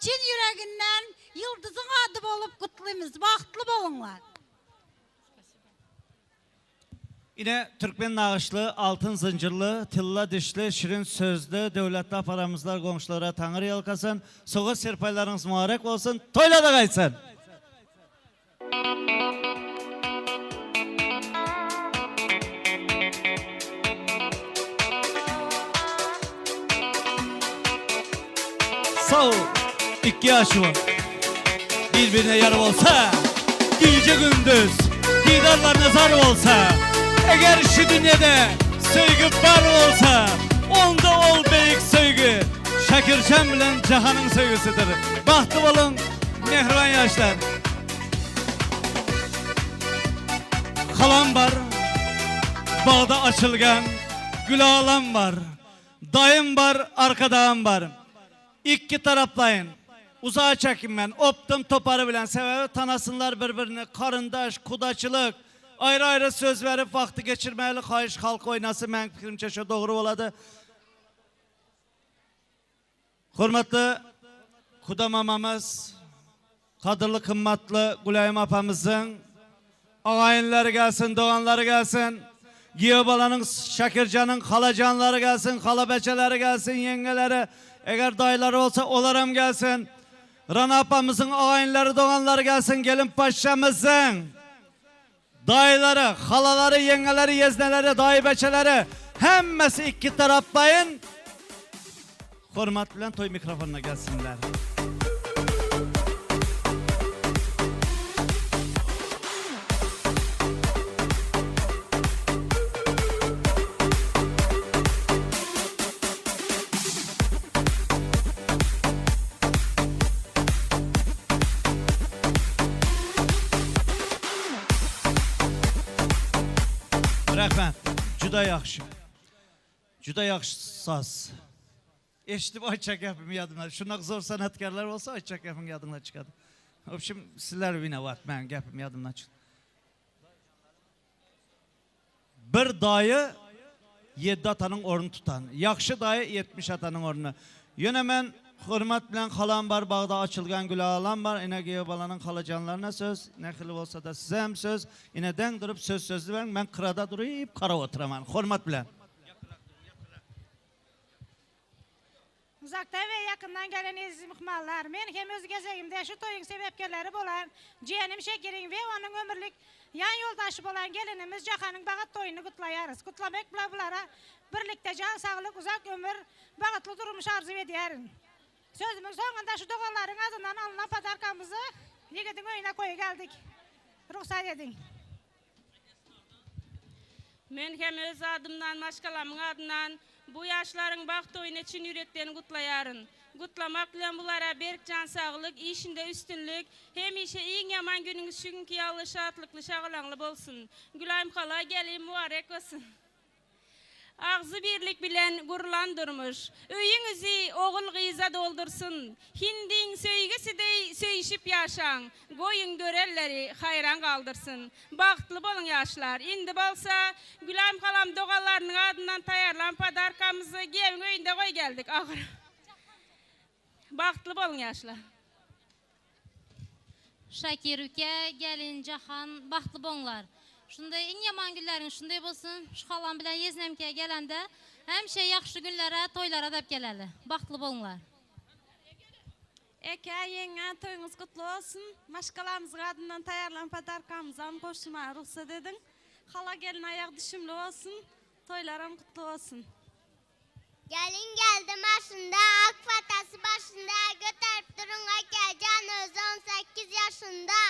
Çyn ýüreginden Ýyldyzyň ady bolup gutlymyz. Bagtly boluňlar. Ine, türkmen nagyşly, altyn zynjyrly, tylla dişli, şirin sözli, döwletli aparamyzlar goňşulara Taňry ýalkasyn, sowgat serpaýlaryňyz mübarek bolsun, toýlarda gaýtsyn! Sag ol, ikki ýaşuly bir-birine ýar bolsa, Gije-gündiz didarlaryna zar bolsa, Eger şu dünýede söýgi bar bolsa, Onda ol beýik söýgi Şakirjan bilen Jahanyň söýgüsidir. Bagtly boluň, mähriban ýaşlar! Halam bar, bagda açylgan gülalam bar. Daýym bar, arkadagym bar. Ikki taraplaýyn. Uzaga çekinmän, optum topary bilen, sebäbi tanasynlar bir-birini, garyndaş, kudaçylyk. Aýry-aýry söz berip wagty geçirmäli haýyş halk oýnasy meň pikirimçe şo dogry bolady. Hormatly Kuda mamamyz, gadyrly kymmatly Güläýim apamyzyň agaýynlary gelsin, doganlary gelsin, giýew balanyň Şakirjanyň halajanlary gelsin, halabeçeleri gelsin, ýeňňeleri, eger daýylary bolsa olaram gelsin. Rana apamyzyň agaýynlary, doganlary gelsin, gelin paşşamyzyň daýylary, halalary, ýeňňeleri, ýezneleri, daýybeçeleri hemmesi ikkitaraplaýyn hormat bilen toý mikrofonyna gelsinler. Rahmet. Juda ýagşy. Juda ýagşy saz. Eşidip aýtjak gepim ýadymdan. Şundak zor sanatkarlar bolsa aýtjak gepiň ýadyňdan çykady. Wobşem sizler winowat meň gepim ýadymdan çykdy. Bir daýy ýeddi atanyň ornuny tutan. Ýagşy daýy 70 atanyň ornuny. Ýöne men hormat bilen halam bar bagda açylgan gülalam bar ine giýew balanyň halajanlaryna söz nähili bolsada size hem söz ine deň durup söz sözli beriň men kyrada duryp karap oturaman hormat bilen. Uzakdan we ýakyndan gelen eziz myhmanlar, men hem öz gezegimde şu toýuň sebäpkärleri bolan jiýenim Şekeriň we onuň ömürlik ýan ýoldaşy bolan gelinimiz Jahanyň bagyt toýuny gutlaýarys. Gutlamak bilen bulara birlikde jan saglyk, uzak ömür, bagtly durmuş arzuw edýärin. Sözümiň soňunda şu doganlaryň adyndan alnan podarkamyzy ýigidiň öýüne goýup geldik. Rugsat ediň. Men hem öz adymdan, maşgalamyň adyndan bu ýaşlaryň bagt toýuny çyn ýürekden gutlaýaryn. Gutlamak bilen bulara berk jan saglyk, işinde üstünlik, hemişe iň ýaman günüňiz şu günki ýaly şatlykly şagalaňly bolsun. Gülaýym hala gelin mubarek bolsun. Agzybirlik bilen gurlan durmuş. Öýüňizi ogul-gyza doldursyn. Hindiň söýgüsi deý söýüşip ýaşaň. Goýuň görenleri haýran galdyrsyn. Bagtly boluň ýaşlar. Indi bolsa Gülaýym halam doganlarynyň adyndan taýýarlan podarkamyzy giýewiň öýünde goý geldik agyr. Bagtly boluň ýaşlar. Şakir uke, gelin Jahan bagtly boňlar. Şunday iň ýaman günleriňiz şunday bolsun. Şu halam bilen ýeznemkä gelende hemişe ýagşy günlere, toýlara dep geleli. Bagtly bolňlar. Eke, ýeňňe toýuňyz gutly bolsun. Maşgalamyzyň adyndan taýýarlan podarkamyzam goşmaga rugsat ediň. Hala gelin aýagy düşümli bolsun. Toýlaram gutly bolsun. Gelin geldi maşynda, ak patasy başynda, Göterip duruň eke jan özi on sekiz ýaşynda.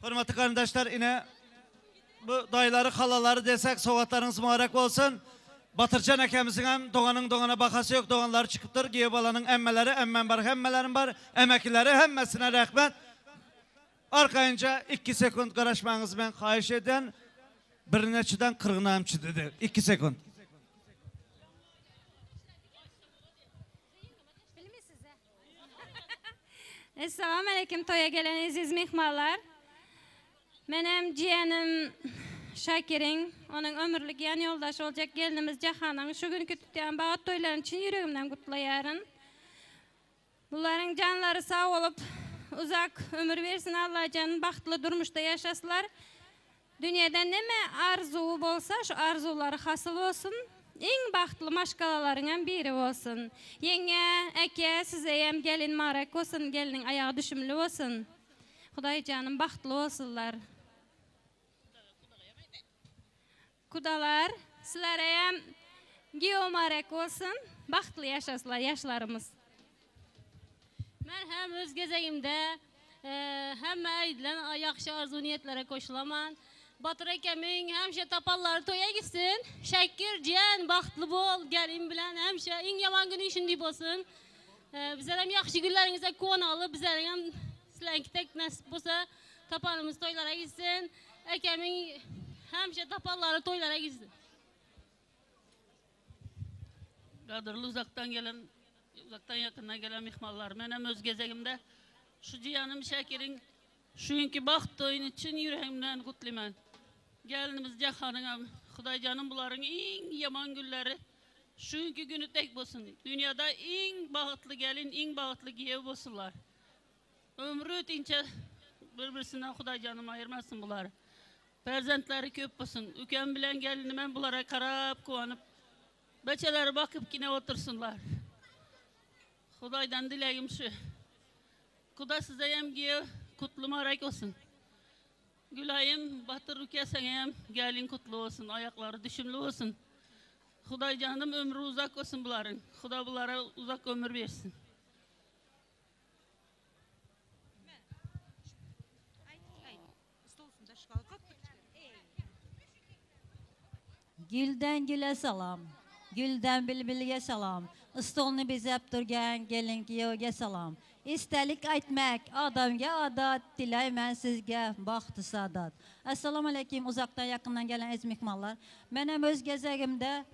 Hormatly garyndaşlar ine bu daýylary halalary desek sowgatlaryňyz mübarek bolsun. Batyrjan akemiziňem doganyň dogana bahasy ýok doganlary çykypdyr giýew balanyň emmeleri emmem bar hemmelerim bar emekileri hemmesine rehmet. Arkaýynja ikki sekunt garaşmagyňyzy men haýyş edýän birine çydan kyrgyna hem çydady ikki sekunt. Essalamu aleýkum toýa gelen eziz myhmanlar. Menem jiýenim. Şakiriň, onuň ömürlik ýan ýoldaşy boljak gelnimiz Jahanyň şu günki tutýan bagt toýlaryny çyn ýüregimden gutlaýaryn. Bularyň janlary sag bolup, uzak ömür bersin Allajan, bagtly durmuşda ýaşaslar. Dünýede neme arzuwy bolsa, şu arzuwlary hasyl bolsun. Iň bagtly maşgalalaryňam biri bolsun. Ýeňňe, äke, sizeýem gelin marek bolsun, gelniň aýagy düşümli bolsun. Hudaýjanym bagtly bolsunlar. Kudalar, sizlereýem giýew marek bolsun. Bagtly ýaşaslar ýaşlarymyz. Men hem öz gezegimde hemme aýdylan ýagşy arzuw-niýetlere goşulaman. Batyr ekemiň hemişe tapanlary toýa gitsin. Şekir jan bagtly bol gelin bilen hemişe iň ýaman günüň şindi bolsun. Bizlerem ýagşy günleriňize guwanaly bizleriňem sizleriňki tek nesip bolsa tapanymyz toýlara gitsin. Ekemiň hemişe tapanlary toýlara gitsin. Gadyrly uzakdan gelen, uzakdan ýakyndan gelen myhmanlar, menem öz gezegimde şu jiýanym Şakiriň şu günki bagt toýuny çyn ýüregimden gutlyman. Gelnimiz Jahanyňam, Hudaýjanyň bularyň iň ýaman günleri şu günki güni tek bolsun. Dünýada iň bagtly gelin, iň bagtly giýew bolsunlar. Ömri ötinçe bir-birisinden Hudaýjanym aýyrmasyn bulary. Perzentleri köp bolsun. Ükem bilen gelinimem bulara karap guwanyp, beçeleri bakyp kine otursynlar. Hudaýdan dilegim şu. Kuda sizeyem giýew kutly marek bolsun. Gülaýym, Batyr üke seňem gelin kutly bolsun, aýaklary düşümli bolsun. Hudaýjanym ömri uzak bolsun bularyň. Huda bulara uzak ömür bersin. Gülden güle salam, gülden bülbülge salam, Stolny bezäp durgan gelin giýewge salam. Istelik aýtmak adamga adat, Diläýmen sizge bagty saadat. Essalamu aleýkim uzakdan ýakyndan gelen eziz myhmanlar. Menem öz gezegimde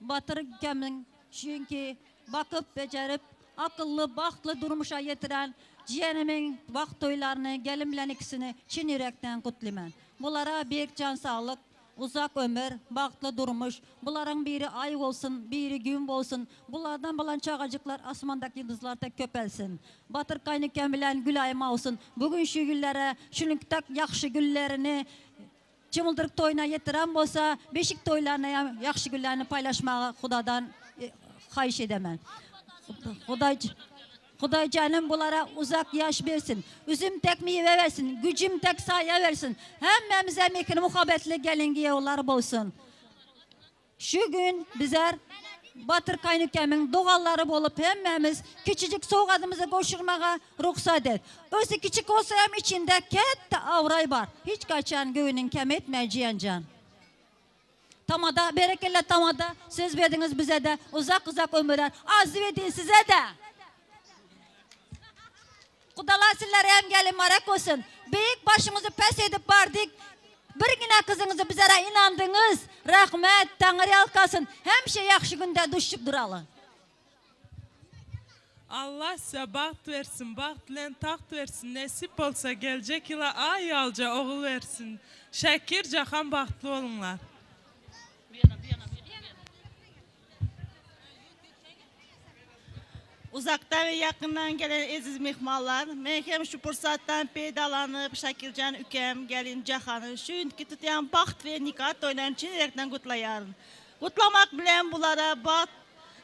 Batyr kemiň çünki bakyp bejerip akylly bagtly durmuşa ýetiren jiýenimiň bagt toýlaryny gelin bilen ikisini çyn ýürekden gutlyman. Bulara berk jan saglyk, uzak ömür, bagtly durmuş, bularyň biri aý bolsun, biri gün bolsun, bulardan bolan çagajyklar asmandaky ýyldyzlar tek köpelsin. Batyr kaýnykem bilen Gülaýym awsyn bu gün şu güllere şunuňtak ýagşy güllerini Çymyldyryk toýuna ýetiren bolsa, beşik toýlaryna ýagşy günlerini paýlaşmagy Hudadan haýyş edemen. Hudaý Hudaý janym bulara uzak ýaş bersin. Üzüm tek miwe bersin, güjüm tek saýa bersin. Hemmämize mekir muhabbetli gelin-giýewler bolsun. Şu gün bizler Batyr kaýnykemiň doganlary bolup hemmämiz kiçijik sowgadymyzy gowşurmaga rugsat et. Özi kiçik bolsa hem içinde kätde abraý bar. Hiç gaçan göwnüň kem etme Jiýenjan. Tamada berekella tamada söz berdiňiz bizede uzak uzak ömürler arzuw edýin sizede. Gudalar sizlere hem gelin marek bolsun. Beýik başyňyzy pes edip bardyk. Birgine kyzyňyzy bizlere inandyňyz. Rahmet, Taňry ýalkasyn. Hemişe ýagşy günde duşup duraly. Allah size bagt bersin bagt bilen tagt bersin nesip bolsa geljek ýyla aý ýalyja ogul bersin Şakir Jahan bagtly boluňlar. Uzakdan we ýakyndan gelen eziz myhmanlar, men hem şu pursatdan peýdalanyp, Şakirjan ükem, gelin Jahany şu günki tutýan bagt we nika toýlaryny çyn ýürekden gutlaýaryn. Gutlamak bilen bulara bagt,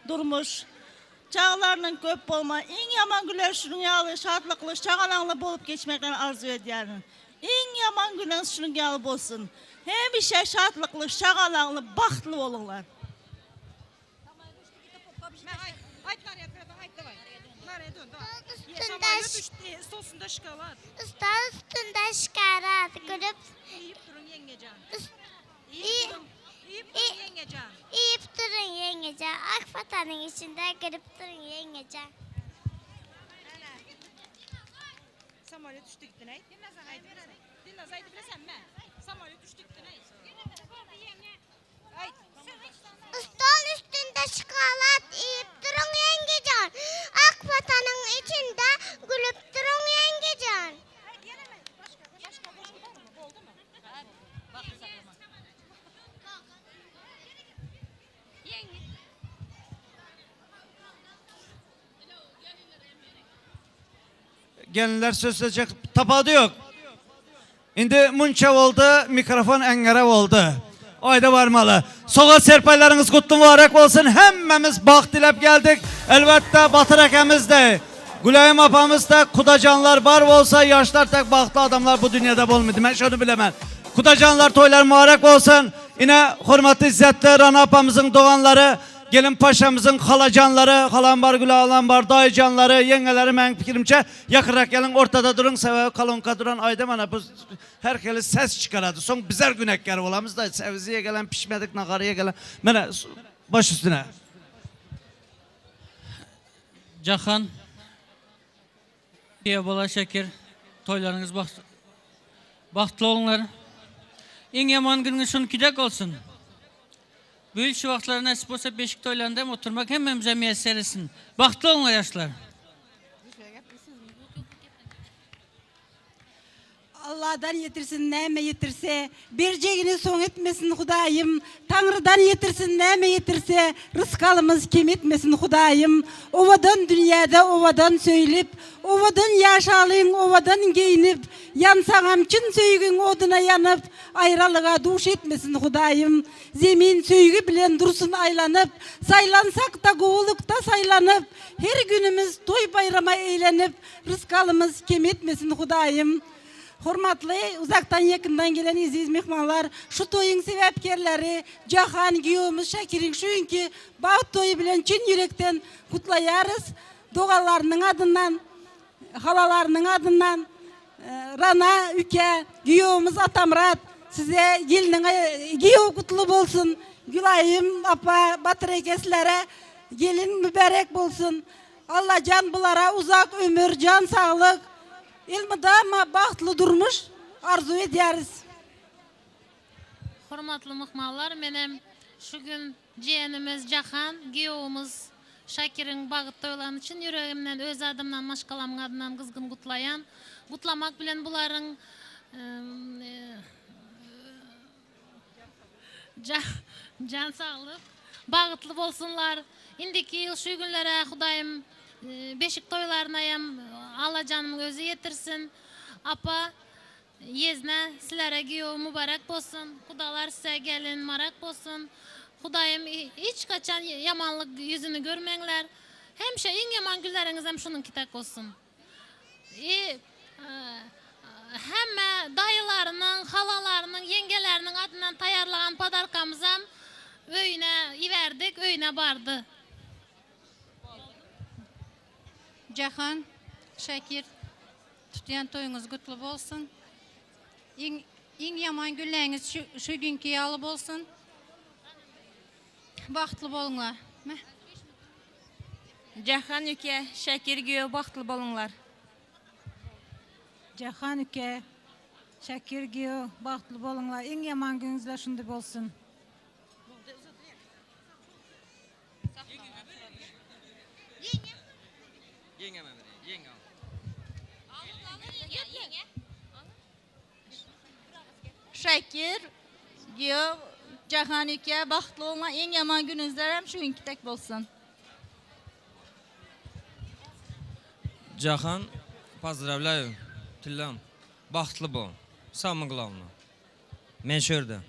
durmuş, çagalarynyň köp bolma, iň ýaman günler şunuň ýaly şatlykly, şagalaňly bolup geçmeklerini arzuw edýärin. Iň ýaman günüňiz şunuň ýaly bolsun. Hemişe şatlykly, şagalaňly, bagtly boluňlar. Stol üstünde şokolad gülüp Iýip duruň ýeňňejan. Ak fatanyň içinde gülüp duruň ýeňňejan. Stol üstünde şokolad iýip duruň ýeňňejan. Ak fatanyň içinde gülüp duruň ýeňňejan. Gelinler söz sözlejek tapawudy ýok. Indi munça boldy, mikrofon äňňere boldy. Aýda barmaly. Sowgat serpaýlaryňyz gutly mübarek bolsun. Hemmämiz bagt diläp geldik. Elbetde Batyr akemiz de, Güläýim apamyz da, kudajanlar bar bolsa, ýaşlar tek bagtly adamlar bu dünýede bolmady. Men şony bilemen. Kudajanlar toýlar mübarek bolsun. Ine hormatly izzetli Rana apamyzyň doganlary, Gelin paşamyzyň halajanlary, halam bar, Gülalam bar, daýyjanlary, ýeňňeleri meň pikirimçe ýakynrak geliň ortada duruň, sebäbi kolonka duran aýda mana bu her hili ses çykarady. Soň bizler günäkär bolamyz da, sebziye gelen pişmedik naharyya gelen. Mana baş üstüne. Jahan Diýe bola Şekir toýlaryňyz bagtly bolunlar. Iň ýaman günüňiz şunkidek bolsun. Bu ýyl şu wagtlar nesip bolsa beşik toýlarynda hem oturmak hemmämize miýesser etsin. Bagtly boluňlar ýaşlar. Alladan ýetirsin näme ýetirse, Berjegini soň etmesin Hudaýym, Taňrydan ýetirsin näme ýetirse, Rysgalymyz kem etmesin Hudaýym. Owadan dünýäde owadan söýlüp, Owadan ýaşalyň owadan geýnip, Ýansaňam çyn söýgiň oduna ýanyp, Aýralyga duş etmesin Hudaýym. Zemin söýgi bilen dursun aýlanyp, Saýlansak-da gowulykda saýlanyp, Her günümiz toý-baýrama eýlenip, Rysgalymyz kem etmesin Hudaýym. Hormatly uzakdan ýakyndan gelen eziz myhmanlar, şu toýuň sebäpkerleri Jahan giýewimiz Şakiriň şu günki bagt toýy bilen çyn ýürekden gutlaýarys. Doganlarynyň adyndan, halalarynyň adyndan Rana üke, giýewimiz Atamyrat size gelniň giýew gutly bolsun. Gülaýym apa, Batyr eke sizlere gelin mübärek bolsun. Allajan bulara uzak ömür, jan saglyk, elmydama bagtly durmuş arzuw edýäris. Hormatly myhmanlar menem şu gün jiýenimiz Jahan, giýewimiz Şakiriň bagyt toýlany çyn ýüregimden öz adymdan maşgalamyň adyndan gyzgyn gutlaýan. Gutlamak bilen bularyň Jan saglyk, bagtly bolsunlar. Indiki ýyl şu günlere Hudaýym beşik toýlarynaýam Allajanymyň özi ýetirsin. Apa, ýezne sizlere giýew mübarek bolsun. Hudalar size gelin marak bolsun. Hudaýym hiç haçan ýamanlyk ýüzüni görmeňler. Hemişe iň ýaman günleriňizem şunuňky tek bolsun. I hemme daýylarynyň, halalarynyň, ýeňgeleriniň adyndan taýýarlagan podarkamyzam öýüne iberdik, öýüne bardy. Jahan, Şakir, tutýan toýuňyz gutly bolsun. Iň iň ýaman günleňiz şu şu günki ýaly bolsun. Bagtly boluňlar. Meh. Jahan üke, Şakir giýew bagtly boluňlar. Jahan üke, Şakir giýew bagtly boluňlar. Iň ýaman günüňizler şundy bolsun. Şakir, giýew, Jahan üke bagtly boluňlar. Iň ýaman günüňizlerem şu günki dek bolsun. Jahan pozdravlýaýu tyllam bagtly bol samyý glawnyý men şu ýerde.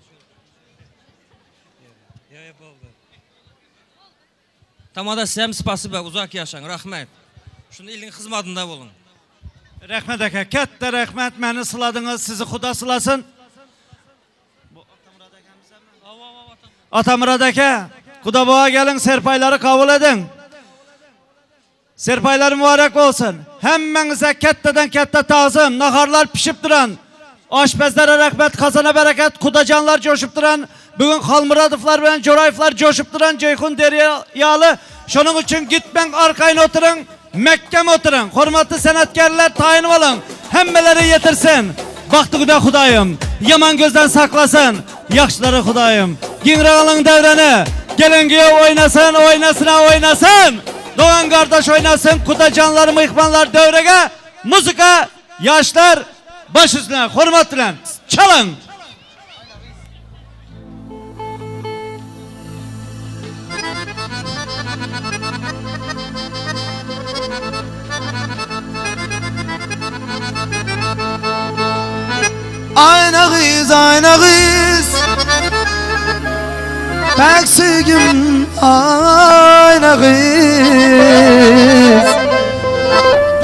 Tamada sizem spasiba uzak ýaşaň rahmet şunda iliň hyzmadynda boluň. Rehmet aka ketde rehmet meni syladyňyz sizi huda sylasyn. Atamyrat aka huda boğa geliň serpaýlary kabul ediň. Serpaýlar mübarek bolsun. Hemmäňize ketdeden ketde tagzym. Naharlar pişip duran. Aşpezlere rehmet, kazana bereket, kudajanlar joşup duran. Bugün Halmyradowlar bilen Joraýewler joşup duran Jeýhun derýaly. Şonuň üçin gitmäň arkaýyn oturyň, mäkkem oturyň. Hormatly senetgärler taýyn boluň. Hemmelere ýetirsin. Bagty guda Hudaýym. Ýaman gözden saklasyn. Ýagşylara Hudaýym. Giňräk alyň döwrany. Gelen giýew oýnasyn, oýnasyna oýnasyn. Dogan gardaş oýnasyn, kudajanlar, myhmanlar döwrege. Muzyka ýaşlar baş üstüne hormat bilen çalyň. Aýna gyz, aýna gyz Päk söýgim aýna gyz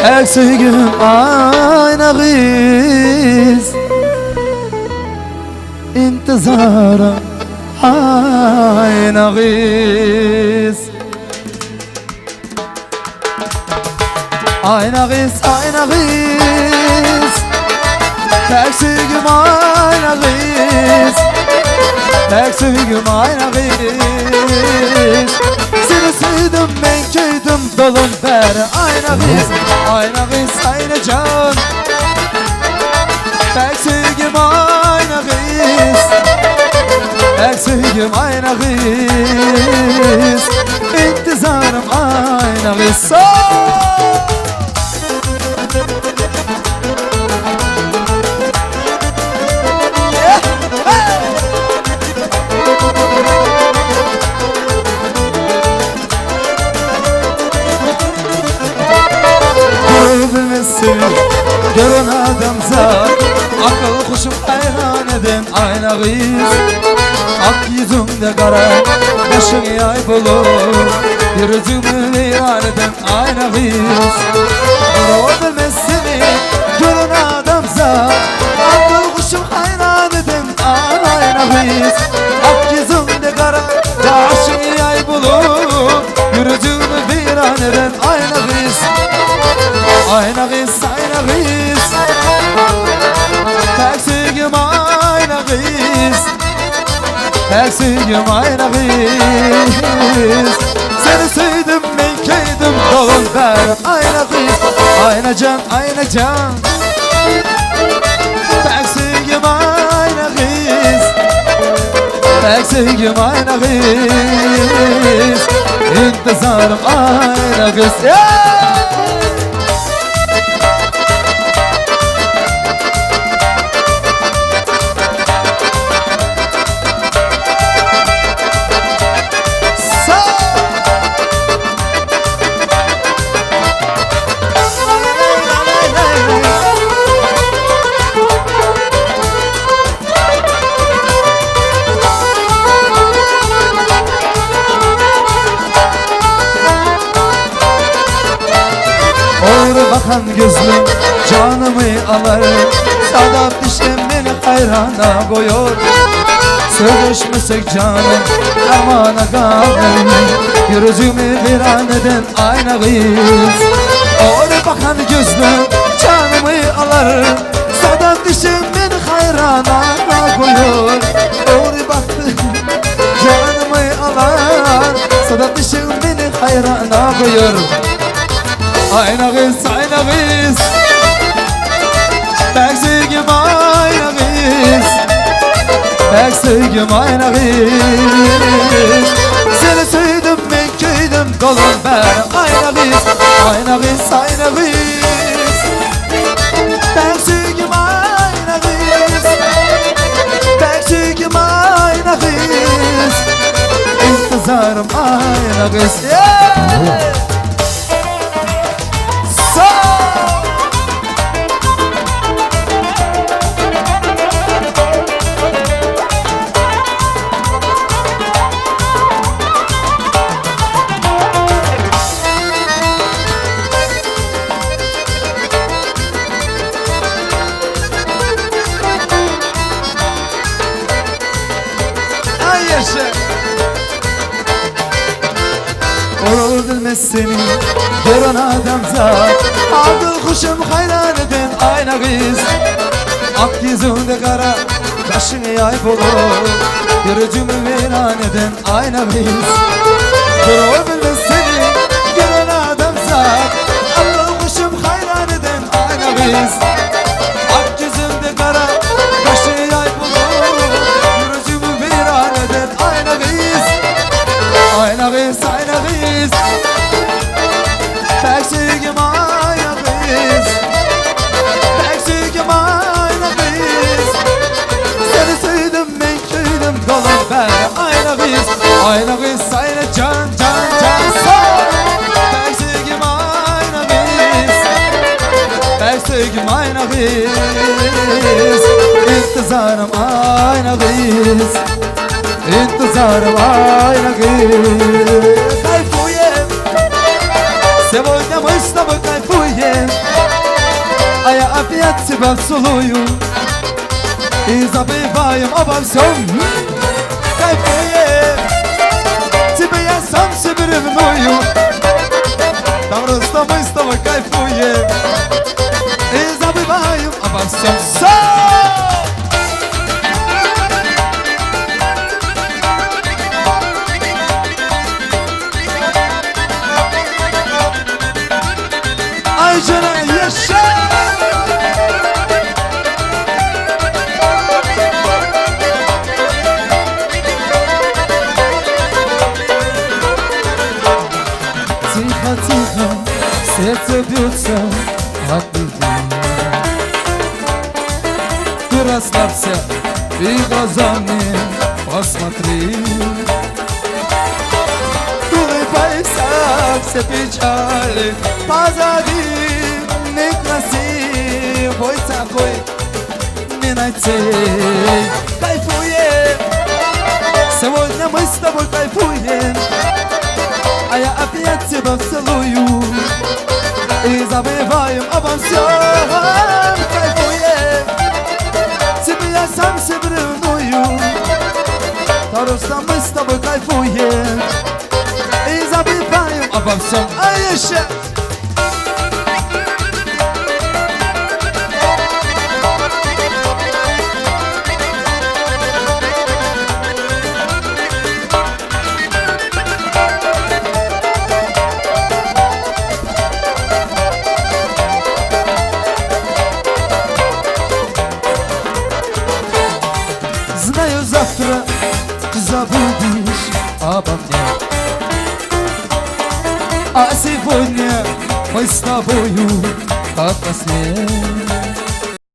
Päk söýgim aýna gyz Intizara aýna gyz Aýna gyz, aýna gyz Päk söýgüm aýna gyz Päk söýgüm aýna gyz Seni söýdüm men köýdüm dolun bäri Aýna gyz, aýna gyz, aýna jan Päk söýgüm aýna gyz Päk söýgüm aýna gyz Intizarym aýna gyz Bilmezsin gören adamzat Akyl huşum haýran eden aýna gyz Ak ýüzüňde gara Başyň ýaý bolup Ýürejigmi weýran eden aýna gyz Gura bilmez seni gören adamzat Akyl huşum haýran eden aýna gyz Ak ýüzüňde gara Başyň ýaý bolup Ýürejigmi weýran eden aýna gyz Aýna gyz, aýna gyz Päk söýgim aýna gyz Päk söýgim aýna gyz Seni söýdüm men köýdüm Dolun bäri aýna gyz Aýna jan, aýna jan Päk söýgim aýna gyz Päk söýgim aýna gyz Intizarym aýna gyz Yeah! Ogry bakan gözlüm canımı alar Sadap dişim beni hayrana goýar Sözleşmesek canım armana galar Ýürejimi viran eden aýna gyz Ogry bakan gözlüm canımı alar Sadap dişim beni hayrana goýar Ogry baktı canımı alar Sadap dişim beni hayrana goýar Aýna gyz, aýna gyz Päk söýgim aýna gyz Päk söýgim aýna gyz Seni söýdüm men köýdüm Dolan bäri aýna gyz Aýna gyz, aýna gyz Päk söýgim aýna gyz Päk söýgim aýna gyz Intizarym aýna gyz Yeah! Ay yaşa. Olur bilmez seni gören adamzat Akıl kuşum hayran eden ayna kız Ak yüzünde kara kaşını yay olur Yürücümü viran eden ayna kız Durur bilmez seni gören adamzat Akıl kuşum hayran eden ayna kız Ak yüzünde kara kaşı yay bulur Yürücümü viran eden ayna kız Ayna kız, ayna kız Päk söýgim ayna kız Päk söýgim ayna kız Seni söýdüm men köýdüm Dolan bäri ayna kız Ayna kız, ayna can, can, can Sağ Päk söýgim ayna kız Päk söýgim ayna kız. Intizarym aýna gyz Intizarym aýna gyz Кайфуем Сегодня мы с тобой кайфуем А я опять тебя целую И забываем обо всем Кайфуем Тебе я сам себе ревную Да просто мы с тобой кайфуем И забываем обо всем Всем! Ay canım yaşa! Тихо, тихо, сердце бьется от любви. Ты расслабься и в глаза мне посмотри. Улыбайся, все печали позади. Некрасивой такой не найти. Кайфуем, сегодня мы с тобой кайфуем. А я опять тебя целую И забываем обо всем Кайфуем Тебе я сам себе ревную Просто мы с тобой кайфуем И забываем обо всем А еще Знаю, завтра ты забудешь обо мне А сегодня мы с тобою как во сне.